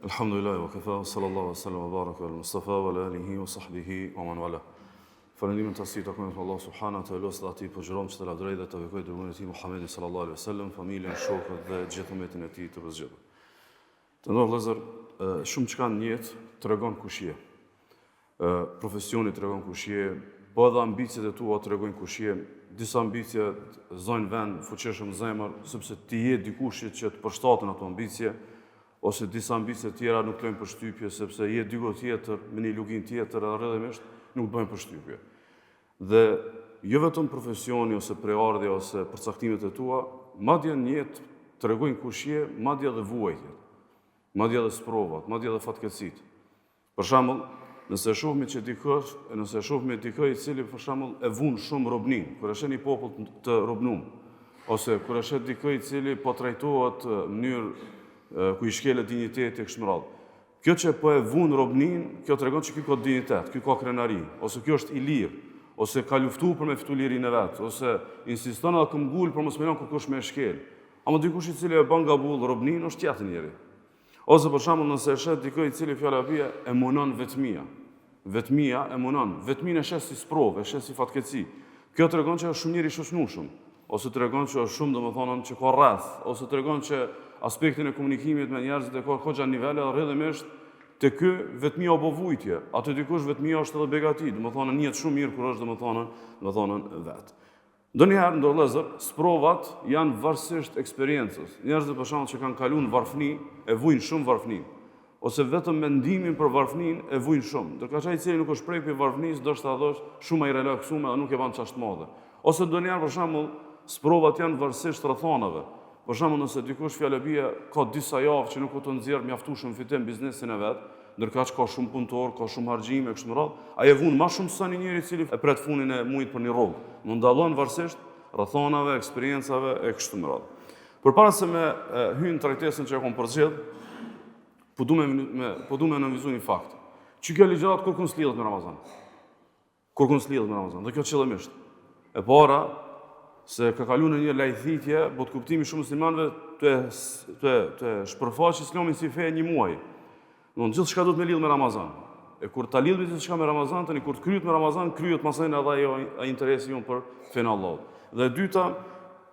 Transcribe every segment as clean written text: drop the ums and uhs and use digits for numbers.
Alhamdulillah wa kafa wa sallallahu wa sallam wa baraka ala Mustafa wa ala alihi wa sahbihi wa man wala. Falënderimet i takojnë Allahut subhanahu wa taala dhe atij po xhurom që të lavdëroj dhe të bekoj dërguarin e tij Muhammedin sallallahu alaihi wasallam, familjen, shokët dhe gjithë umetin e tij të përzgjedhur. Të nderuar vëllezër, shumë çka në jetë tregon kush je. Profesioni tregon kush je, po edhe ambiciet e tua tregojnë kush je. Disa ambicie zojnë vend fuqishëm në zemër, sepse ti je dikush që të përshtaten ato ambicie, ose disa ambicie tjera nuk të lënë përshtypje, sepse je diku tjetër, me një luginë tjetër, edhe rrjedhimisht nuk të bëjnë përshtypje. Dhe jo vetëm profesioni ose prejardhja ose përcaktimet e tua, madje në jetë tregojnë kush je, madje edhe vuajtjet, madje edhe sprovat, madje edhe fatkeqësitë. Për shembull, nëse e shohmi që dikë, nëse e shohmi dikë i cili për shembull e vun shumë robnin, kur e sheh një popull të robnum, ose kur e sheh dikë i cili po trajtohet në mënyrë ku i shkelet dinjiteti e kështu me radhë. Kjo që po e vun robnin, kjo tregon që ky ka dinjitet, ky ka krenari, ose ky është i lirë, ose ka luftu për me fitu lirinë e vet, ose insiston edhe këmbgul për mos me lënë kërkush me e shkel. Ama dikush i cili e bën gabull robnin është tjetër njeri. Ose për shembull nëse e sheh dikë i cili fjala bie e munon vetmia. Vetmia e munon. Vetminë e sheh si sprovë, e sheh si fatkeqësi. Kjo tregon që është shumë njeri i shoqnueshëm, ose tregon që është shumë domethënë që ka rreth, ose tregon që aspektin e komunikimit me njerëzit e ka goxha nivel edhe rrjedhimisht te ky vetmia o bo vujtje. Aty dikush vetmia është edhe begati, domethënë ndihet shumë mirë kur është domethënë, domethënë vet. Ndonjëherë, të nderuar vëllezër, sprovat janë varësisht eksperiencës. Njerëzit për shembull që kanë kalu në varfni, e vujnë shumë varfninë. Ose vetëm mendimin për varfninë e vujnë shumë. Ndërkaq ai i cili nuk është prek prej varfnisë, ndoshta edhe është shumë më i relaksum edhe nuk e ban qaq të madhe. Ose ndonjëherë për shembull, sprovat janë varësisht rrethanave. Për shembull, nëse dikush fjala bie ka disa javë që nuk o tu nxjerr mjaftueshëm fitim biznesin e vet, ndërkaq ka shumë punëtorë, ka shumë harxhime e kështu me radhë, ai e vun ma shumë se sa një njeri i cili e pret fundin e mujit për një rrogë. Mund dallon varësisht rrethanave, eksperiencave e kështu me radhë. Përpara se me hy në trajtesën që e kom përzgjedh, po du me, me po du me nënvizu një fakt. Që kjo ligjëratë kurkun s'lidhet me Ramazan. Kurkun s'lidhet me Ramazan. Dhe kjo qëllimisht. E para, se ka kalu në një lajthitje, botëkuptimi shumë muslimanëve të, të, të shpërfaq islamin si fe një muaj. Në gjithçka duhet me lidhë me Ramazan. E kur ta lidhmi gjithçka me Ramazan, tani kur të kryet me Ramazan, kryet masandej edhe ajo interesi jonë për fenë e Allahut. Dhe e dyta,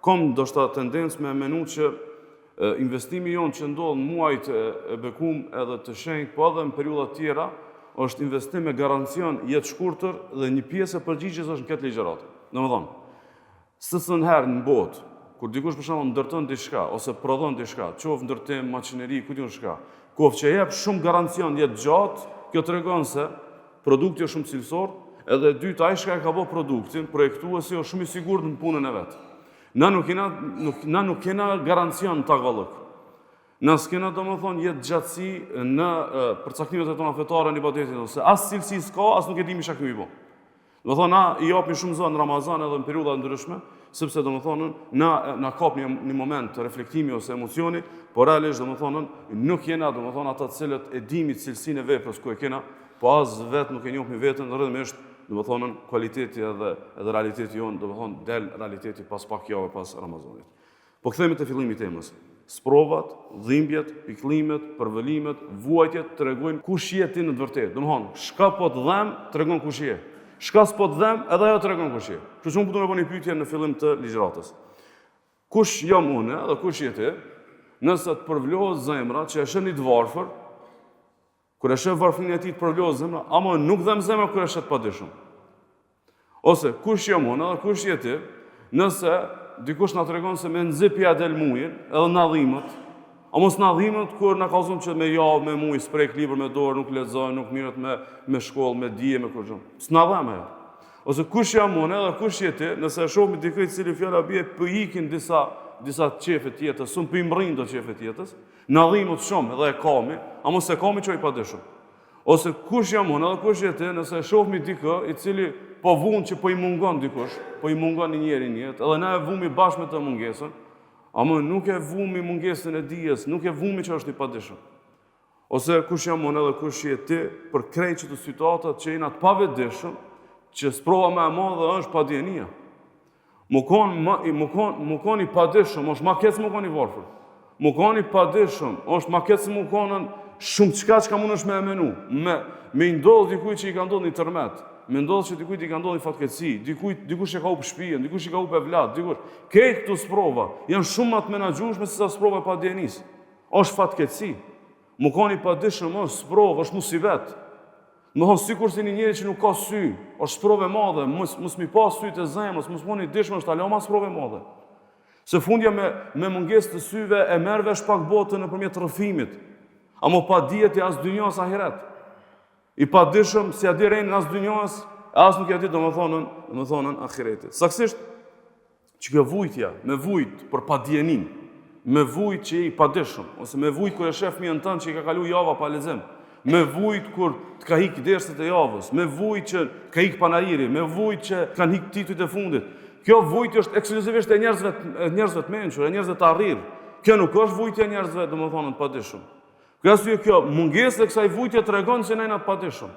kom ndoshta tendencë me menu që Investimi jonë që ndodh në muajt e bekum edhe të shenjtë, po edhe në periudha tjera, është investim me garancion jetëshkurtër dhe një pjesë e përgjigjes është në këtë ligjëratë. Domethënë, secilën herë në botë, kur dikush për shembull ndërton diçka ose prodhon diçka, qoftë ndërtim, makineri, ku di unë çka, qoftë që jep shumë garancion jetëgjatë, kjo tregon se produkti është shumë cilësor, edhe e dyta ai çka e ka bo produktin, projektuesi është shumë i sigurt në punën e vet. Na nuk kena, nuk, na nuk kena garancion në takvallëk. Na s'kena domethonë jetëgjatësi në përcaktimet e tona fetare në ibadetin, ose as cilësi s'ka, as nuk e dimi çka kemi bo. Domethonë, na i japim shumë zë në Ramazan edhe në periudha ndryshme, sepse domethonë, na, na kap një, një moment reflektimi ose emocioni, por realisht domethonë, nuk jena domethonë ata të cilët e dimi cilësinë e veprës ku e kena, Po as vetë nuk e njohmi veten, rrjedhimisht, domethonë, kualiteti edhe, edhe realiteti jonë, domethonë, del realiteti pas pak jave pas Ramazanit. Po kthehemi te fillimi i temës. Sprovat, dhimbjet, pikëllimet, përvëlimet, vuajtjet tregojnë kush je ti në të vërtetë. Domethonë, çka po të dhem, tregon kush je. Çka s'po të dhem, edhe ajo tregon kush je. Kështu që unë po du me bo një pyetje në fillim të ligjëratës. Kush jam unë dhe kush je ti? Nëse të përvlohet zemra që e sheh një të varfër, Kur e sheh varfërinë e tij të përvlohet zemra, ama nuk dhem zemra kur e sheh të padijshëm. Ose kush jam unë edhe kush je ti, nëse dikush na tregon se mezi p'ja del mujin, edhe na dhimet, ama s'na dhimet kur na kallzon që me javë, me muj, s'prek libër me dorë, nuk lexon, nuk mirret me, me shkollë, me dije, me kurgjë. S'na dhem ajo. Ose kush jam unë edhe kush je ti, nëse e shohim dikë i cili fjala bie po ikin disa disa qefe të jetës, s'un po i mrrin do qefe të jetës, Na dhimet shumë edhe e kami, ama s'e kami që i padijshëm. Ose kush jam unë edhe kush je ti, nëse e shohmi dikë i cili po vun që po i mungon dikush, po i mungon një njeri në jetë, edhe na e vumi bashkë me të mungesën, ama nuk e vumi mungesën e dijes, nuk e vumi që është i padijshëm. Ose kush jam unë edhe kush je ti, për krejt qëto situatat që jena të pavetëdijshëm, që sprova më e madhe është padijenia. Mu kon, ma, mu kon, mu kon i padijshëm, është ma keq se mu kon i varfër. Mu kon i padijshëm, është ma keq se mu konën Shumëçka çka mundesh me e menu, me, me i ndodhë dikujt që i ka ndodhë një tërmet, me ndodhë që dikujt i ka ndodhë një fatkeqësi, dikujt, dikush e ka hup shpijën, dikush i ka hup evlat, dikush, krejt këto sprova, janë shumë ma të menaxhushme se sa sprova e padijenisë. është fatkeqësi. Me kon i padijshëm është sprovë, është musibet. Domethonë, sikurse një njeri që nuk ka sy, është sprovë e madhe, mos, mos m'i pa sytë e zemrës, mos me kon i dijshëm, është hala ma sprovë e madhe. Se fundja me, me mungesë të syve e merr vesh pak botën nëpërmjet rrëfimit. Amo pa dije ti as dynja as ahiret. I padijshëm s'ia di renin as dynjas, as nuk ia di domethonë, domethonë ahiretit. Saksisht, që kjo vujtja, me vujt për padijeninë, me vujt që je i padijshëm, ose me vujt kur e shef fëmijën tënd që i ka kalu java pa lexim, me vujt kur të ka hik derset e javës, me vujt që të ka hik panairi, me vujt që të kanë hik titujt e fundit. Kjo vujtje është ekskluzivisht e njerëzve, e njerëzve të mençur, e njerëzve të arrirë. Kjo nuk është vujtje e njerëzve, domethonë, të padijshëm. Kjo arsye kjo mungesa e kësaj vujtje tregon se na jena të padijshëm.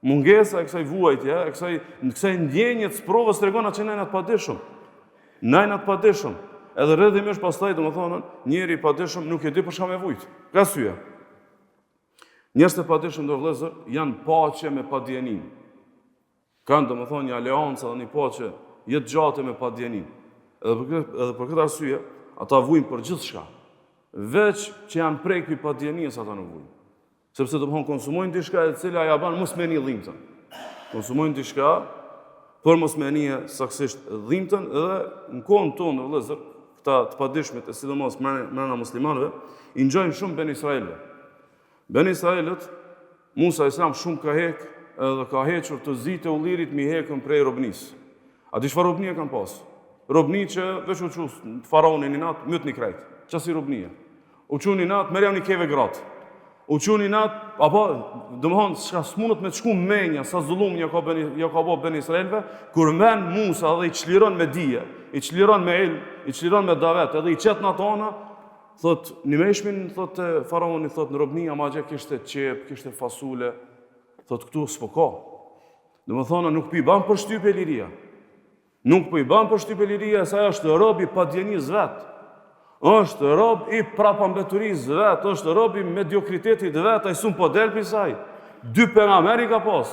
Mungesa e kësaj vuajtje, e kësaj, kësaj ndjenje të sprovës tregon atë që na jena të padijshëm. Na jena të padijshëm. Edhe rrjedhimisht pastaj, domethonë, njeri i padijshëm nuk e di për çka me vujt. Kjo arsye. Njerëzit e padijshëm ndër vëllezër janë paqe me padijeninë. Kanë domethonë një aleancë dhe një paqe jetëgjate me padijeninë. Edhe për këtë, edhe për këtë arsye, ata vujnë për gjithçka. Veç që janë prek prej padijenisë ata nuk vujnë. Sepse domethonë konsumojnë diçka e cila ja ban mos me ni dhimtën. Konsumojnë diçka për mos me ni saksisht dhimtën dhe në kohën tonë vëllezër, këta të padijshmit e sidomos mrena muslimanëve, i ngjajnë shumë Ben Israelëve. Ben Israelët, Musa alejhi selam shumë ka hek edhe ka hequr të zitë e ullirit m'i hekën prej robnisë. A di çfarë robnie kanë pas? Robni që veç u çu faraoni një natë, mytni krejt. Qasi robnie? U çu një natë, merrjau një keve gratë. U çu një natë, apo, domethonë, s'ka s'mundet me të shku menja, sa zullum ja ka, beni, ja ka bo Ben Israelve, kur vjen Musa dhe i çliron me dije, i çliron me ilm, i çliron me davet, edhe i qet në ato ana, thot, një meshmin, thot, faraoni, thot, në robni, ama gje kishte qep, kishte fasule, thot, këtu s'po ka. Domethonë, nuk pi ban përshtypje liria. Nuk po i ban përshtypje liria, se është rob i padijenisë vet. Është rob i prapambeturisë vet, është rob i mediokritetit vet, ai s'un po del prej saj. Dy pejgamberë i ka pas.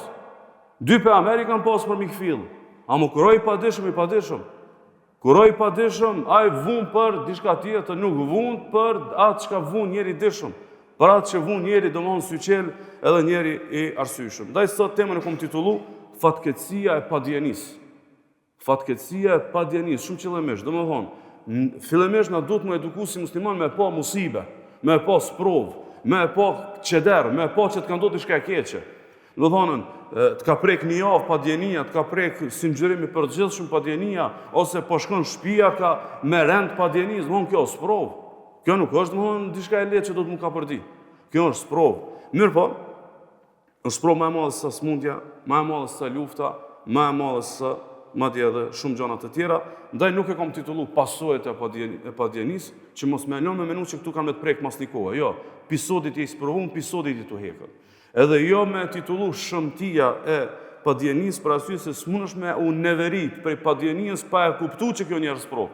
Dy pejgamberë i kanë pas për m'i kthjell. Amo kur o i padijshëm, i padijshëm. Kur o i padijshëm, ai vun për diçka tjetër, nuk vun për atë çka vun njeri i dijshëm. Për atë që vun njeri, domethonë syçelë edhe njeri i arsyeshëm. Ndaj sot temën e kom titullu Fatkeqësia e padijenisë. Fatkeqësia e padijenisë, shumë qëllimisht, domethonë, fillimisht na duhet m'u eduku si musliman me pa musibe, me pa sprovë, me pa qeder, me pa që të ka ndodhë diçka e keqe. Domethonë, të ka prek një javë padijenia, të ka prek si ngjyrim i përgjithshëm padijenia, ose po shkon shpia ka me rend padijenisë, domethonë kjo sprovë. Kjo nuk është domethonë diçka e lehtë që do të m'u kapërdi. Kjo është sprovë. Mirëpo, është sprovë ma e madhe se smundja, ma e madhe se lufta, ma e madhe se madje edhe shumë gjana të tjera, ndaj nuk e kam titullu pasojat e e padijenisë, që mos me lënë me menu që këtu kanë me të prek mas një kohe. Jo, pi sodit je i sprovum, pi sodit je tu hekën. Edhe jo me titullu shëmtia e padijenisë për arsye se s'mundesh me u neverit prej padijenisë pa e kuptu që kjo njerë sprovë.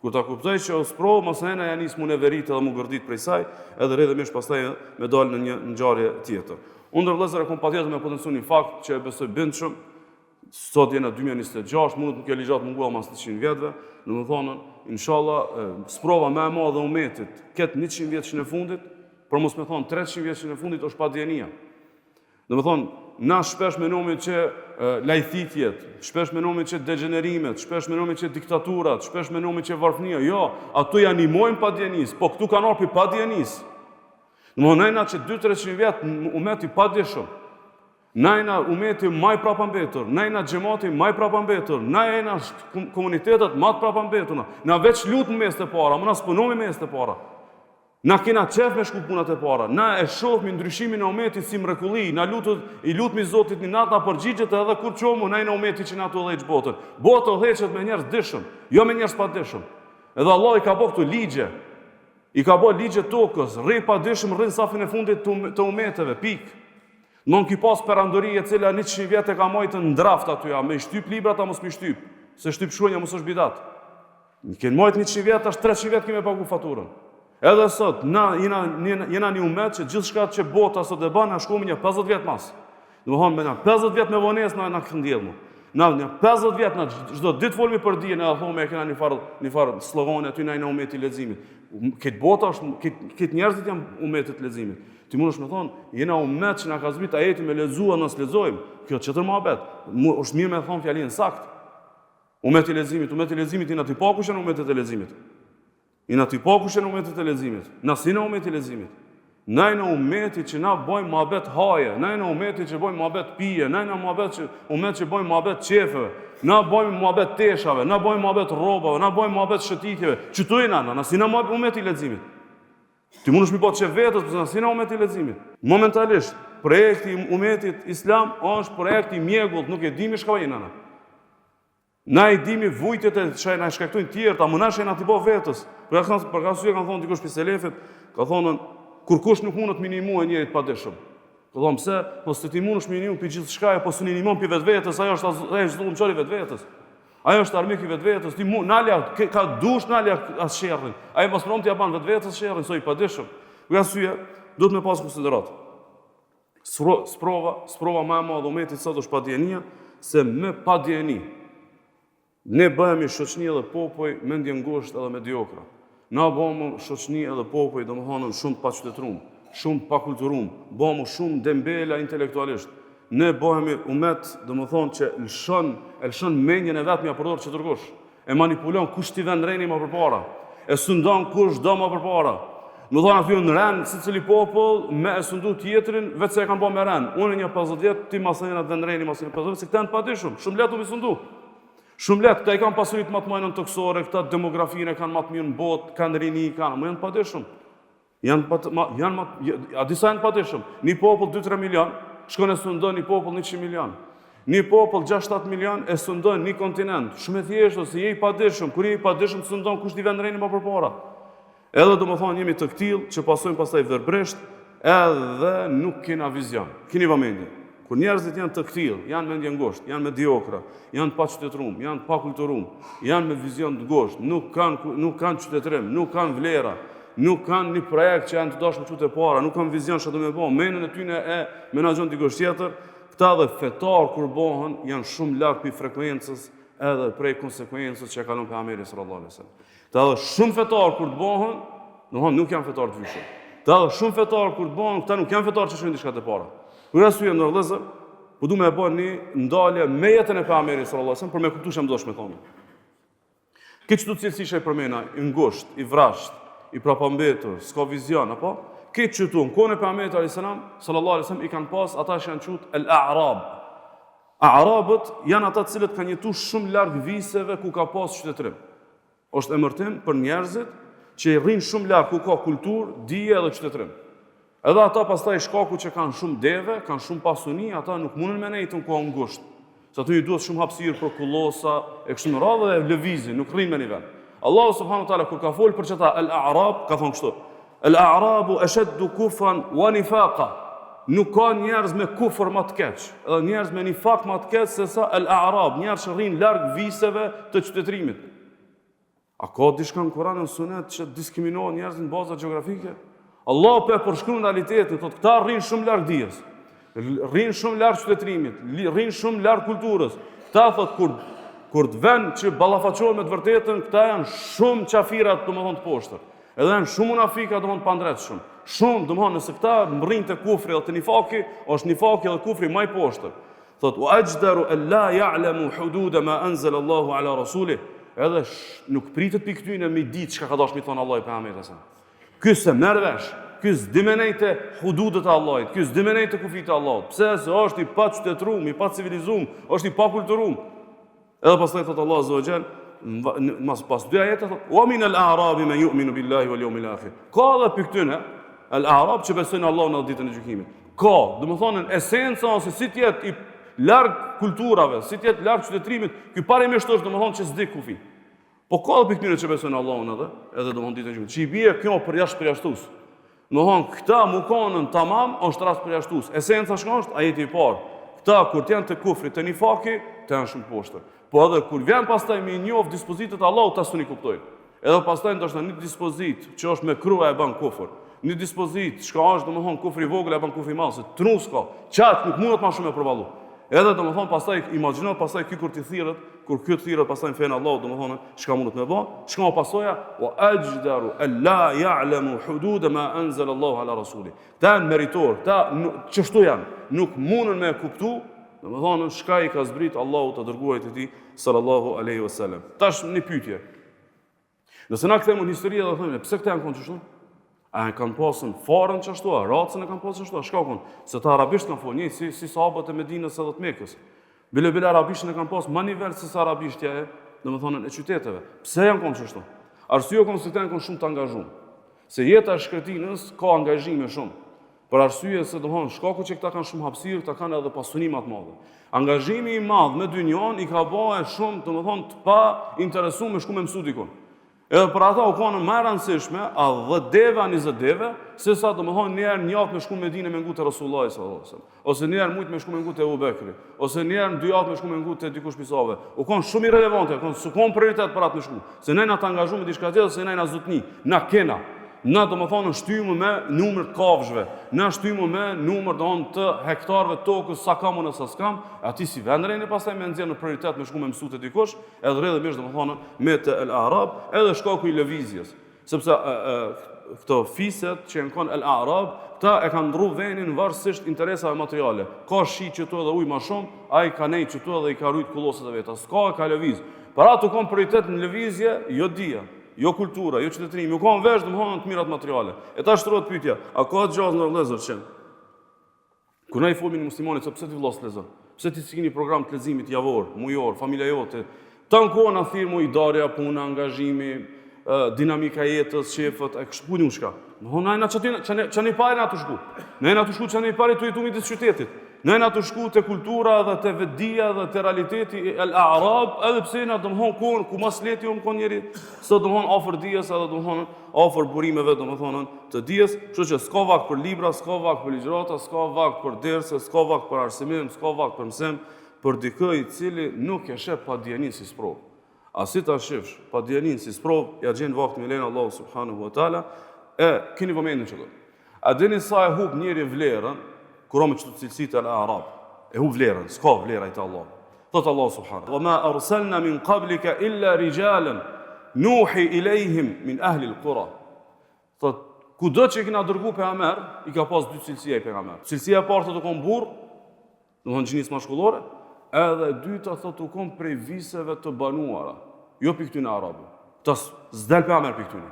Kur ta kuptoj që o sprovë, masandej ja nis m'u neverit edhe m'u gërdit prej saj, edhe rrjedhimisht pastaj me dalë në një ngjarje tjetër. Unë vëllezër e kom patjetër me potencu një fakt që e besoj bindshëm, sot jena 2026, mundet kjo ligjëratë m'u ngu mas 100 vjetëve, domethonë, inshallah, sprova më e madhe e umetit, këtë 100 vjetëshin e fundit, për mos me thonë 300 vjetëshin e fundit, është padijenia. Domethonë, na shpesh menomi që lajthitjet, shpesh menomi që degjenerimet, shpesh menomi që diktaturat, shpesh menomi që varfnia, jo, ato janë nimojnë padijenisë, po këtu kanë ardh prej padijenisë. Domethonë, na jena që 2-300 vjet umet i padijshëm, na jena umeti ma i prapambetur, na jena xhemati ma i prapambetur, na jena komunitetet ma të prapambetur, na veç lutmi me ecë para, mo na s'punomi me ecë para. Na kena qef me shku punat e para, na e shohmi ndryshimin e umetit si mrekulli, na lutët, i lutmi Zotit një natë, na përgjigjet edhe kur çohmi, na jena umeti që na tu udhëheq botën. Bota udhëheqet me njerëz dijshëm, jo me njerëz padijshëm. Edhe Allah i ka bo këto ligje, i ka bo ligje tokës, rri padijshëm, rri në safin e fundit të umeteve, pikë. Mon ki pas perandori e cila 100 vjet e ka majtë në draft aty, a me i shtyp librat, a mos me i shtyp, se shtyp shkronja mos është bidat. Në kenë majtë 100 vjet, tash 300 vjet kemi pagu faturën. Edhe sot, na jena, jena një umet që gjithçka që bota sot e ban, na shkomi një 50 vjet mas. Domethonë, me na 50 vjet me vonesë na, na këndjellmu. Na një 50 vjet, na çdo ditë folmi për dije, na thomi e kena një farë, një farë slogane aty na jena umeti i leximit. Këtë bota është, këtë, këtë njerëzit janë umeti i leximit. Ti mundesh me thonë, jena umet që na ka zbrit ajeti me lexua, na s'lexojmë. Kjo tjetër muhabet. Mu, është mirë me thonë fjalinë sakt. Umeti i leximit, umeti i leximit, jena tu pa kush janë umetet e leximit. Jena tu pa kush janë umetet e leximit. Na s'jena umeti i leximit. Na jena umeti që na bojmë muhabet haje, na jena umeti që bojmë muhabet pije, na jena muhabet që umet që bojmë muhabet qefeve, na bojmë muhabet teshave, na bojmë muhabet rrobave, na bojmë muhabet shëtitjeve. Qëtu jena na, na s'jena umeti i leximit. Ti mundesh mi pa qef vetes, po na s'jena umeti i leximit. Momentalisht, projekti i umetit islam është projekt i mjegullt, nuk e dimi çka jena na. Na i dimi vujtjet e që na shkaktojnë tjerët, ama na jena tu i bo vetes. Për ka për ka arsye kanë thonë dikush prej selefit, ka thonë kurkush nuk mundet me i nimu njerit padijshëm. Ka thonë pse? Po se ti mundesh me i nimu për gjithçka, po s'un i nimon për vetvetes, ajo është ajo është zullumqar i vetvetes. Ajo është armik i vetvetes, ti mu nalja ka dush nalja as sherrin. Ai mos pron t'ia ban vetvetes sherrin, se i padijshëm. Për arsye, duhet me pas konsideratë. Sprova, sprova ma e madhe e umetit sot është padijenia, se me padijeni, ne bëhemi shoqni edhe popuj mendjengushtë edhe mediokra. Na bëhemi shoqni edhe popuj, domethanë, shumë të paqytetrum, shumë të pakulturum, bëhemi shumë dembela intelektualisht. Ne bëhemi umet, domethonë, që lëshon, e lëshon mendjen e vet me ia përdor qetërkush. E manipulon kush t'i ven reni ma përpara. E sundon kush do ma përpara. Domethonë aty në ren, secili popull me e sundu tjetrin, veç se e kanë bo me ren. Unë një 50 vjet, ti mas një të ven reni mas një 50 vjet, se këta janë të padijshëm, shumë lehtë me sundu. Shumë lehtë, këta i kanë pasuritë ma të mëdha nëntokësore, këta demografinë e kanë ma të mirë në botë, kanë rini, kanë, ama janë të padijshëm. Janë pa ma, janë ma, a disa janë padijshëm. Një popull 2-3 milion, shkon e sundon një popull 100 milion. Një popull 6-7 milion e sundon një kontinent. Shumë e thjeshtë, se je i padijshëm, kur je i padijshëm të sundon kush t'i vën reni më përpara. Edhe domethonë jemi të këtillë që pasojmë pastaj verbërisht, edhe nuk kena vizion. Kini vëmendje. Kur njerëzit janë të këtillë, janë mendjengushtë, janë mediokra, janë paqytetërum, janë pakulturum, janë me vizion të ngushtë, nuk kanë nuk kanë qytetërim, nuk kanë vlera, nuk kanë një projekt që janë tu dashtë me çu te para, nuk kanë vizion çka do me bo, menën e tyne e menaxhon dikush tjetër, këta edhe fetar kur bohen janë shumë larg prej frekuencës edhe prej konsekuencës që e ka lon pejgamberi sallallahu alaihi wasallam. Këta edhe shumë fetar kur të bohen, domethonë nuk janë fetar të vyshëm. Këta edhe shumë fetar kur të bohen, këta nuk janë fetar që çojnë diçka te para. Për arsye ndër vëllezër, po du me e bë një ndalje me jetën e pejgamberit sallallahu alajhi wasallam për me kuptu çka më dosh me thonë. Këtë qëto cilësi që i përmena, i ngusht, i vrasht, i prapambetur, s'ka vizion, apo? Këtë qëtu, në kohën e pejgamberit alajhi selam, sallallahu alajhi wasallam i kanë pas ata që janë qujt el a'rab. A'rabët janë ata të cilët kanë jetu shumë larg viseve ku ka pas qytetërim. Është emërtim për njerëzit që i rrinë shumë larg ku ka kulturë, dije edhe qytetërim. Edhe ata pastaj shkaku që kanë shumë deve, kanë shumë pasuni, ata nuk mundën me nejtë në kohë ngusht. Se aty i duhet shumë hapësirë për kullosa e kështu me radhë dhe lëvizin, nuk rrinë me një vend. Allahu subhanahu wa taala kur ka fol për qata el-a'rab, ka thonë kështu: El-a'rabu ashaddu kufran wa nifaqa. Nuk ka njerëz me kufër ma të keq, edhe njerëz me nifak ma të keq se sa el-a'rab, njerëz që rrinë larg viseve të qytetërimit. A ka diçka në Kur'an e në Sunet që diskriminohen njerëzit në baza gjeografike? Allah po e përshkruan realitetin, thotë këta rrinë shumë larg dijes, rrinë shumë larg qytetërimit, rrinë shumë larg kulturës. Këta thotë kur kur të ven që ballafaqohen me të vërtetën, këta janë shumë qafirat, domethënë të poshtër. Edhe janë shumë munafika, domethënë pandreqshëm. Shumë, domethënë nëse këta mrrijnë te kufri dhe te nifaki, është nifaki dhe kufri ma i poshtër. Thot, wa ajdaru an la ya'lamu hudud ma anzala Allahu ala rasulih. Edhe sh, nuk pritet pi këtyne me ditë çka ka dashur me thon Allahu pejgamberit sa. Ky s'e merr vesh, ky s'di me nejt te hududet e Allahit, ky s'di me nejt te kufijtë e Allahut. Pse se është i paqytetërum, i pacivilizum, është i pakulturum. Edhe pastaj thot Allah azza wa jall, mas pas dy ajete thot: "Wa min al-a'rabi man yu'minu billahi wal yawmil akhir." Ka edhe pi këtyne al-a'rab që besojnë Allahun në ditën e gjykimit. Ka, domethonë esenca ose si të jetë i larg kulturave, si të jetë larg qytetërimit, ky parimisht është domethonë që s'di kufi. Po ka edhe pi këtyre që besojnë Allahun edhe, edhe domethonë ditën e gjykimit. Që i bie kjo për jashtë përjashtues. Domethonë, këta mu konën tamam është rast përjashtues. Esenca çka është ajeti i parë. Këta kur të janë te kufri, te nifaki, të janë shumë poshtër. Po edhe kur vjen pastaj me i njoft dispozitat e Allahut, ta s'un i kuptojnë. Edhe pastaj ndoshta një dispozitë që është mekruh e ban kufër. Një dispozitë çka është domethënë kufri i vogël e ban kufri i madh, se tru s'ka. Qaq nuk mundet ma shumë e përballu. Edhe domethënë pastaj imagjino pastaj ky kur t'i thirret, kur ky të thirret pastaj në fenë e Allahut domethënë çka mundet me bë, çka o pasoja wa ajdaru an la ya'lamu hudud ma anzala Allahu ala rasuli. Këta janë meritor, këta qështu janë, nuk mundën me e kuptu, domethënë çka i ka zbrit Allahu të dërguarit të tij sallallahu alaihi wasallam. Tash një pyetje. Nëse na kthehemi në histori edhe thojmë, pse këta janë konë qështu? A e kanë pasën farën qashtu, a racën e kanë pasën qashtu, a shka konë? Se ta arabisht kanë folë, njëjtë si, si sahabët e Medinës edhe të Mekës. Bile bile arabishtën e kanë pasë ma nivel se sa arabishtja e, domethënë, e qyteteve. Pse janë konë qashtu? Arsyeja konë se këta janë konë shumë të angazhum. Se jeta e shkretinës ka angazhime shumë. Për arsye se domthon shkaku që këta kanë shumë hapësirë, këta kanë edhe pasuni ma të madhe. Angazhimi i madh me dynjon i ka ba shumë, domthon të pa interesu me shku me mësu dikun. Edhe për ata u kanë më e rëndësishme, a 10 deve, a 20 deve, se sa domthon një herë në javë me shku në Medinë me ngu te Resulullah sallallahu alaihi wasallam, ose një herë n'mujt me shku me ngu te Ebu Bekri, ose një herë në dy javë me shku me ngu te dikush prej sahabëve. U kanë shumë irrelevante, u kanë s'u kanë prioritet për atë me shku. Se ne na të angazhuar me diçka tjetër, se ne na zotni, na kena. Na domethonë shtymë me numër të kafshëve, na shtymë me numër domethonë të hektarëve të tokës, sa kam unë sa s'kam, e ati si vend reni pastaj me nxjerr në prioritet me shku me mësu te dikush, edhe rrjedhimisht domethonë me të el arab, edhe shkaku i lëvizjes. Sepse e, e, këto fiset që janë kon el arab, këta e kanë ndrru venin varësisht interesave materiale. Ka shi qëtu edhe ujë ma shumë, ai ka nejt qëtu edhe i ka rujt kullosat e veta. S'ka e ka lëviz. Për atë u kon prioritet në lëvizje, jo dija. Jo kultura, jo qytetërimi, u kanë veç domethonë të mirat materiale. E tash shtrohet pyetja, a ka gjasë në vëllezër që kur na i folim muslimanit se pse ti vëlla s'lexon? Pse ti s'ke një program të leximit javor, mujor, familja jote? Tan kohën na thirr mu idarja, puna, angazhimi, dinamika e jetës, qefët, e kështu ku çka. Domethonë na çaty çani pari na të shku. Na jena tu shku çani pari tu jetu midis qytetit. Na jena tu shku te kultura dhe te vetëdija dhe te realiteti el arab, edhe pse jena domethonë kohën ku ma s'lehti u kon njeri, sot domethonë afër dijes edhe domethonë afër burimeve domethonë të dijes, kështu që s'ka vakt për libra, s'ka vakt për ligjërata, s'ka vakt për derse, s'ka vakt për arsimim, s'ka vakt për mësim, për dikë i cili nuk e sheh padijeninë si sprovë. A si ta shifsh padijeninë si sprovë, ja gjen vaktin me lejen e Allahut subhanahu wa taala, e keni vëmendjen që do. A dini sa e hup njeri vlerën kur o me qëto cilësitë el arab? E hup vlerën, s'ka vlerë ai te Allahu. Thot Allahu subhanahu. Wa ma arsalna min qablika illa rijalan nuhi ilayhim min ahli al-qura. Thot kudo që kena dërgu pejgamber, i ka pas dy cilësi ai pejgamber. Cilësia e parë thotë u kon burr, domethonë gjinisë mashkullore, edhe e dyta thotë u kon prej viseve të banuara, jo prej këtyne arabëve. Ta s'del pejgamber prej këtyne.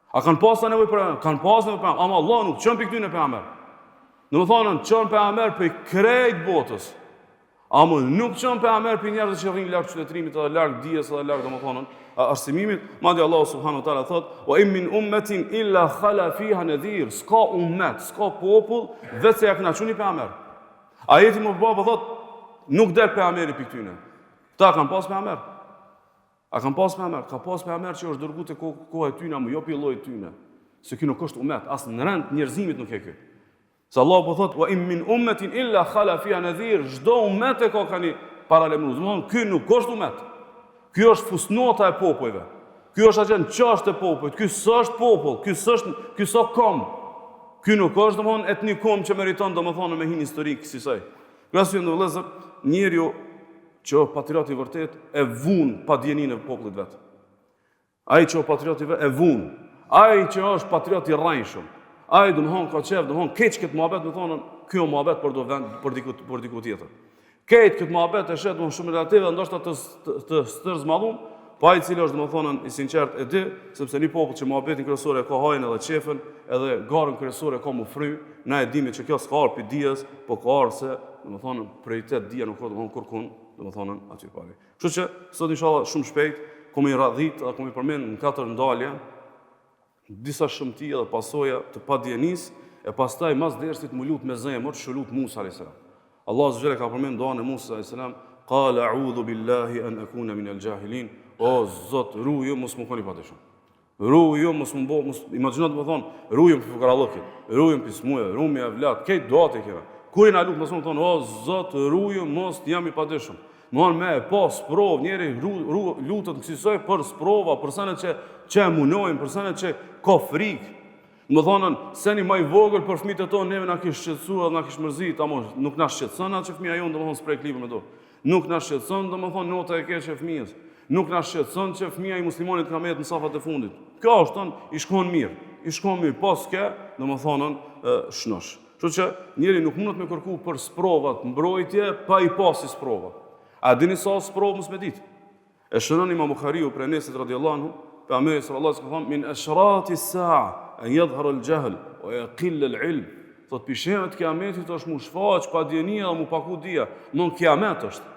A kanë pas nevojë për pejgamber? Kanë pas nevojë për pejgamber. Ama Allah nuk çon prej këtyne pejgamber. Domethonë, çon pejgamber prej krejt botës. Ama nuk çon pejgamber prej njerëzve që rrinë larg qytetërimit edhe larg dijes edhe larg domethonë arsimimit. Madje Allah subhanahu wa taala thot: "Wa in min ummatin illa khala fiha nadhir." S'ka ummet, s'ka popull veç se ja kena çu një pejgamber. Ajeti më baba thot, nuk del pejgamberi prej këtyne. Këta kanë pas pejgamber. A kanë pas pejgamber? Ka pas pejgamber që është dërgu te koha e tyne, ama jo prej llojit tyne. Se ky nuk është umet, as në rend njerëzimit nuk e ky. Se Allah po thot, wa in min ummetin illa khala fiha nadhir, çdo umet e ka ka një paralajmërues. Domethonë, ky nuk është umet. Ky është fusnota e popujve. Ky është atje në qasht e popujt, ky s'është popull, ky s'është, ky s'o komb. Ky nuk është domthon etnikum që meriton domethënë me hi n'histori kësisoj. Krasju në vëllezër, njeriu që është patriot i vërtet e vun padijeninë e popullit vet. Ai që është patriot i vërtet e vun. Ai që është patriot i rrejshëm. Ai domthon ka qef, domthon keq këtë muhabet me thonë, ky është muhabet për do vend për diku për diku tjetër. Krejt këtë muhabet e sheh domthon shumë relativ dhe ndoshta të të stërzmadhum, po ai i cili është domethënë i sinqert e di, sepse një popull që muhabetin kryesor e ka hajin edhe qefin, edhe garën kryesore e ka mu fry, na e dimi që kjo s'ka ardhur pi dijes, po ka ardhur se domethënë prioritet dija nuk ka domethënë kurkun, domethënë aty pari. Kështu që sot inshallah shumë shpejt kom i radhit dhe kom i përmend në katër ndalje disa shëmti edhe pasoja të padijenisë, e pastaj mas dersit mu lut me zemër, qysh u lut Musa alayhis salam. Allahu azza ka përmend duan e Musa alayhis salam, qala a'udhu billahi an akuna min al-jahilin. O Zot, ruju mos me kon i padijshëm. Ruju mos më bo, mos imagjino të më thon, ruju prej fukarallëkit, ruju prej smuje, rumi evlat, krejt duat e kena. Kur jena lut mos më thon, o Zot, ruju mos të jam i padijshëm. Domethonë me e pa sprovë, njeri ru, ru, lutet në kësisoj për sprova, për sene që, që e munojnë, për sene që ka frikë. Domethonë, seni ma i vogël për fëmijët e tonë, neve na kish shqetësu edhe na kish mërzit, amo nuk na shqetëson atë që fëmija jonë, domethonë, s'prek libër me dorë. Nuk na shqetëson, domethonë, nota e keqe e fëmijës. Nuk na shqetëson që fëmija i muslimanit ka metë në safat e fundit. Kjo është, thonë, i shkon mirë. I shkon mirë, po s'ke, domethonë, shnosh. Kështu që njeri nuk mundet me kërku për sprovat mbrojtje pa i pa si sprova. A dini sa sprovë mos me ditë? E shënon Imam Buhariu prej Enesit radiallahu anhu, pejgamberi sallallahu alaihi wasallam min ashrati as-sa'a an yadhhar al-jahl wa yaqill al-ilm. Thot pi shenjave të kiametit është mu shfaq padijenia dhe mu paku dija. Domthon kiamet është.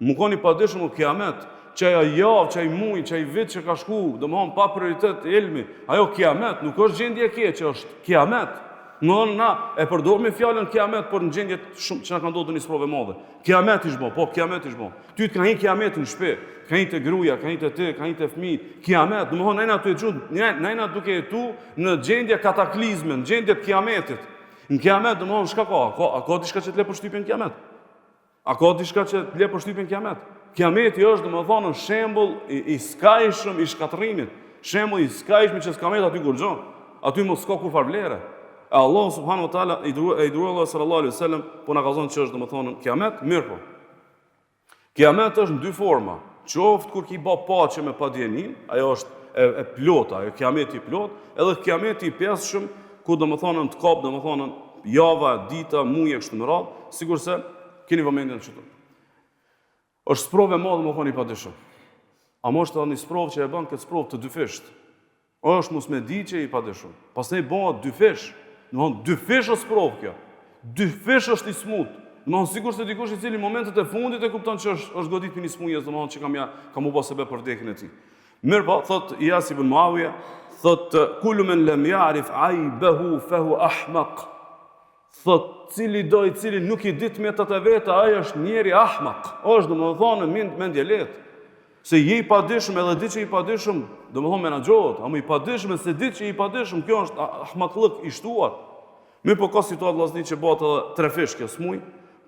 Mu kon i padijshëm o kiamet, qajo javë, qaj muj, qaj vit që ka shku, domethonë pa prioritet ilmi, ajo kiamet, nuk është gjendje e keqe, është kiamet. Domethonë na e përdormi fjalën kiamet, por në gjendje shumë që na ka ndodhur një sprovë e madhe. Kiamet ish bo, po kiamet ish bo. Ty të ka hi kiameti në shtëpi, të ka hi te gruaja, ka hi te ti, ka hi te fëmijët. Kiamet, domethonë na jena tu jetu, na jena duke jetu në gjendje kataklizme, në gjendje të kiametit. Në kiamet, domethonë çka ka? A ka, a ka diçka që të le përshtypjen kiamet? A ka diçka që të le përshtypjen kiamet? Kiameti është, domethonë, shembull i, i skajshëm i shkatërrimit. Shembull i skajshëm që s'ka met aty kurgjo. Aty mo s'ka kurrfarë vlere. E Allah subhanahu wa taala i dërguari i dërguari sallallahu alaihi wasallam po na kallzon që është domethënë kiamet, mirëpo. Kiamet është në dy forma. Qoftë kur ki ba paqe me padijeninë, ajo është e, e plota, ajo kiameti i plot, edhe kiameti i pjesshëm ku domethënë të kap domethënë java, dita, muji e kështu me radhë, sikurse keni vëmendjen çtu. Është sprovë e madhe me kon i padijshëm. Ama është edhe një sprovë që e bën këtë sprovë të dyfisht. Është mos me di që je i padijshëm. Pastaj bëhet dyfish. Domthon dyfish është sprovë kjo. Dyfish është i smut. Domthon sikurse dikush i cili në momentet e fundit e kupton që është është godit prej një smundjes, domthon që kam ja ka mu bë sebep për vdekjen e tij. Mirëpo, thot Ijas ibn Muawija, thot kullu men lam ya'rif aybahu fa huwa ahmaq. Thot cilido i cili nuk i di të metat e veta, ai është njeri ahmak. Është domethënë mend mendjelehtë. Se je i padijshëm edhe di që je i padijshëm, domethënë menaxhohet, ama i padijshëm e s'e di që je i padijshëm, kjo është ahmakllëk i shtuar. Mirëpo ka situatë vllazni që bëhet edhe trefish kjo smuj,